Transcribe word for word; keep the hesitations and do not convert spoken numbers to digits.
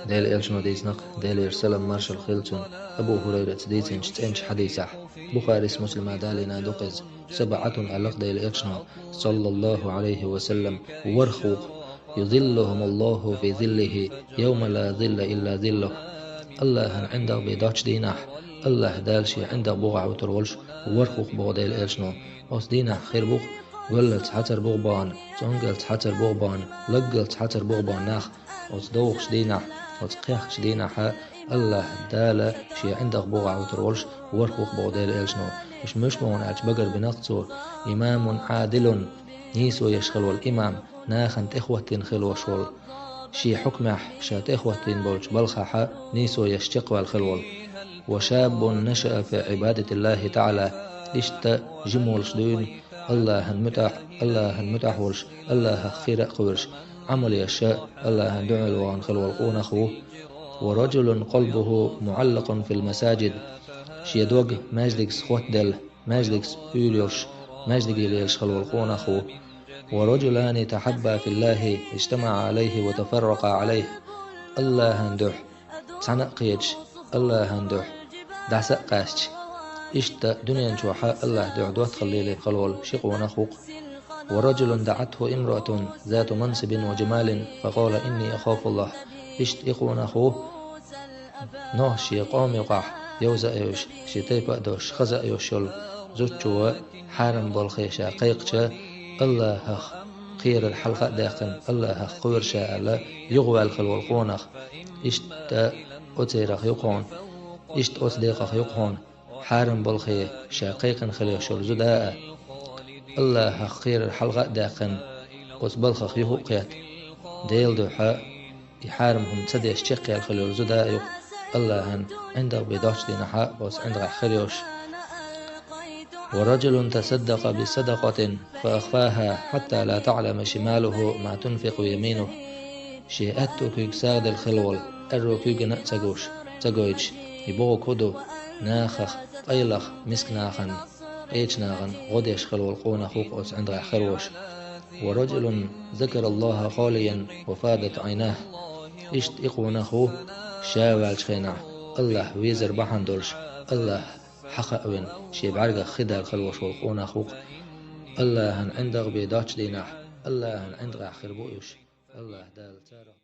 Дела Элчано дийцинарг, Делера салам маршалла хилда цунна, Абу Хурайрас дийцинчу цӀеначу хьадисехь, Бухарис, Муслима далийна ду-кх иза, сабӀатун, аьлла-кх Дела Элчано, саллаллаху Ӏалайхи ва саллам, ворхӀ ву-кх, юзиллухумуллаху фи зиллихи, явма ла зилла илла зиллух. АллахӀан ӀиндагӀ бен доцчу дийнахь, АллахӀ Дала Шен ӀиндагӀ бухахь вуьтур волуш ворхӀ ву-кх, боху Дела Элчано. Оцу дийнахь хир бу-кх, гоьллалц хьацар бухбахана, цӀонгалц хьацар бухбахана, лаггалц хьацар бухбахана нах, оцу довхачу дийнахь, оцу кхехкачу дийнахьа АллахӀ Дала Шен ӀиндагӀ бухахь вуьтур волуш ворхӀ ву-кх, боху Дела Элчано. Уьш муьлш бу хьуна аьлча, багарбина-кх цо: имамун Ӏадилун, нийсо еш хила волу имам, нахана тӀехӀоттийна хилла волуш волу, шен хьукмехь ша тӀехӀоттийна болчу балхахьа нийсо еш чекхваьлла хилла волу. Ва шаббун нашаа фи Ӏибадатиллахи таӀала, иштта жима волуш дуьйна, АллахӀан муьтӀахь, АллахӀан муьтӀахь волуш, АллахӀах кхера а кхоьруш, Ӏамал еш а, АллахӀан дуьхьал вахана хилла волу къонах ву. Ва раджулун къалбуху муӀаллакъун фил масаджид, шен дог маьждигца хоттаделла, маьждигца уьйр йолуш, маьждиге лелаш хилла волу къонах ву. Ва раджулани тахьабба филлахи, иджтамаӀа Ӏалайхи ва тафарракъа Ӏалайхи, АллахӀан дуьхьа цхьаьна а кхеташ, АллахӀан дуьхьа дӀаса а къаьсташ. Иштта дуьнен чохьа АллахӀан дуьхьа доттагӀалла лелийна хилла волу ши къонах ву-кх. Ва раджулун даӀатху имраатун зату мансибин ва джамалин, факъала: инни ахафуллах. Иштта и къонах ву, Нохча шен къоман юкъахь йовза а йовзуш, шен тайпа а долуш, хаза а йолуш йолу зудчо хьарам балхе ша кхайкхича, АллахӀах кхерар хьалха а даьккхина, АллахӀах кхоьру ша аьлла, юхаваьлла хилла волу къонах. Иштта оцерах ю-кх хьуна, иштта оцу декъах ю-кх хьуна, хьарам балхе ша кхайкхина хилла йолуш йолу зуда а, АллахӀах кхерар хьалха а даьккхина, оцу балхах юха а кхетта, Делан дуьхьа и хьарам хӀума ца деш чекхъяьлла хилла йолу зуда а ю-кх, АллахӀан ӀиндагӀ бен доцчу дийнахьа оцу ӀиндагӀехь хир йолуш. Ва раджулун тасаддакъа би садакъатин фа ахфаха хьатта ла таӀлама шималуху ма тунфикъу яминуху. Шен аьтту куьйга сагӀа делла хилла волу аьрру куьйгана а ца гуш, ца гойтуш, и бохург хӀун ду, нахах, къайлах, миска нахана, кхечу нахана гӀо деш хилла волу къонах ву-кх оцу ӀиндагӀехь хир волуш. Ва раджулун закараллаха халиян ва фадат Ӏайнаху. Иштта и къонах ву, ша ваьллачу хенахь, АллахӀ везар бахьана долуш, АллахӀ хьахаавина, шен бӀаьргах хи даьлла хилла волуш волу къонах ву-кх. АллахӀан ӀиндагӀ бен доцчу дийнахь, АллахӀан ӀиндагӀехь хир бу уьш. АллахӀ Дала царах